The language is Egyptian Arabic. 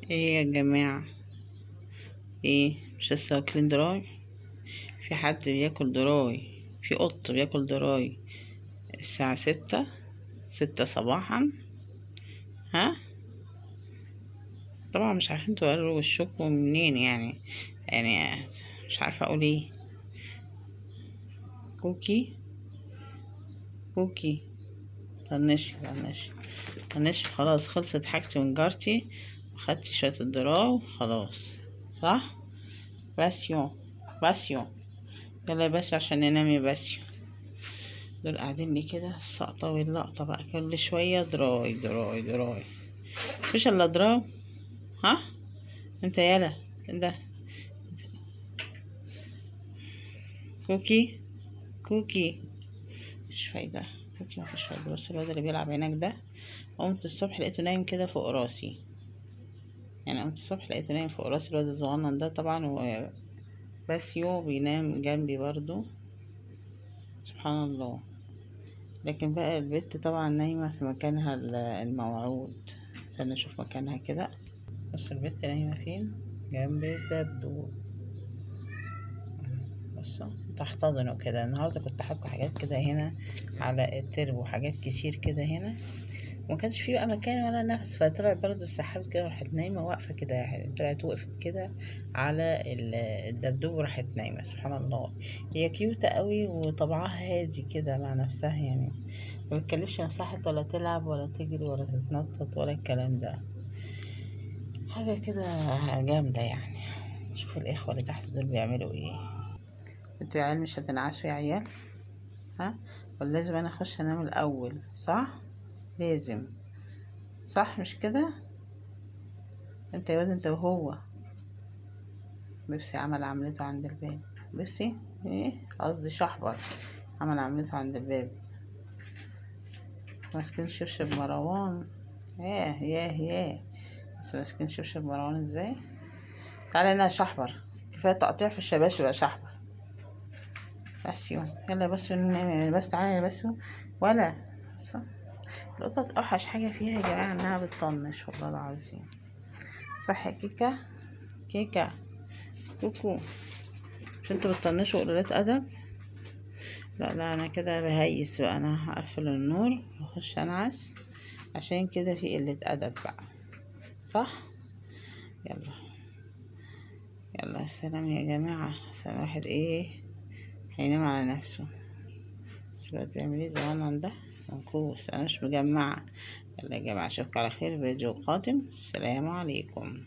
ايه يا جماعة؟ ايه، مش لسه واكلين dry؟ في حد بياكل dry؟ في قط بياكل dry الساعة 6، 6 صباحا؟ ها، طبعا مش عارفين توروا وشكم منين يعني مش عارفة اقول ايه. كوكي كوكي، طنشي طنشي طنشي، خلاص خلصت حاجتي ونجارتي، وخدتي شوية ال dry خلاص، صح؟ باسيو باسيو، يلا يا باسيو عشان ننام يا باسيو. دول قاعدين لي كده السقطة واللقطة بقى، كل شوية dry dry dry، مفيش الا dry. ها انت يالا انت، كوكي كوكي، مفيش فايدة كوكي، مفيش فايدة. بس الواد اللي بيلعب هناك ده، قمت الصبح لقيته نايم كده فوق راسي، يعني قمت الصبح لقيته نايم فوق راسي الواد الصغنن ده طبعا، وباسيو بينام جنبي برضو، سبحان الله. لكن بقى البت طبعا نايمة في مكانها الموعود، استنى اشوف مكانها كده. بص البت نايمة فين؟ جنب الدبدوب، بصوا تحتضنه كده. النهارده كنت حاطه حاجات كده هنا على الترب وحاجات كتير كده هنا، وما كانش فيه بقى مكان ولا نفس، فطلعت برضو السحاب كده وراحت نايمة واقفة كده، يعني طلعت وقفت كده على الدبدوب وراحت نايمة. سبحان الله، هي كيوتة قوي وطبعها هادي كده مع نفسها، ما بتكلفش نفسها حتى ولا تلعب ولا تجري ولا تتنطط ولا الكلام ده، حاجة كده جامدة يعني. شوف الإخوة اللي تحت دول بيعملوا إيه. انتوا يا عيال مش هتنعسوا يا عيال؟ ها، ولا لازم أنا أخش أنام الأول؟ صح؟ لازم، صح مش كده؟ انت يا واد انت وهو. بيبسي عمل عملته عند الباب. بيبسي ايه قصدي شحبر عمل عملته عند الباب. ماسكين شبشب مروان، ياه ياه ياه، بس ماسكين شبشب مروان ازاي؟ تعالى هنا يا شحبر، كفايه تقطيع في الشباشب يا شحبر. بس يوم يلا بس ننام، بس تعالى يا بس ولا بس. القطط اوحش حاجه فيها يا جماعه انها بتطنش والله العظيم. صح يا كيكه؟ كيكه كوكو، مش انتوا بتطنشوا قلالات ادب؟ لا لا انا كده بهيس بقى، انا هقفل النور واخش انعس عشان كده في قله ادب بقى، صح؟ يلا يلا السلام يا جماعه، عشان الواحد ايه هينام على نفسه. بس الواد بيعمل ايه زمان ده منكوس، انا مش مجمعه. يلا يا جماعه اشوفكم على خير في فيديو قادم، السلام عليكم.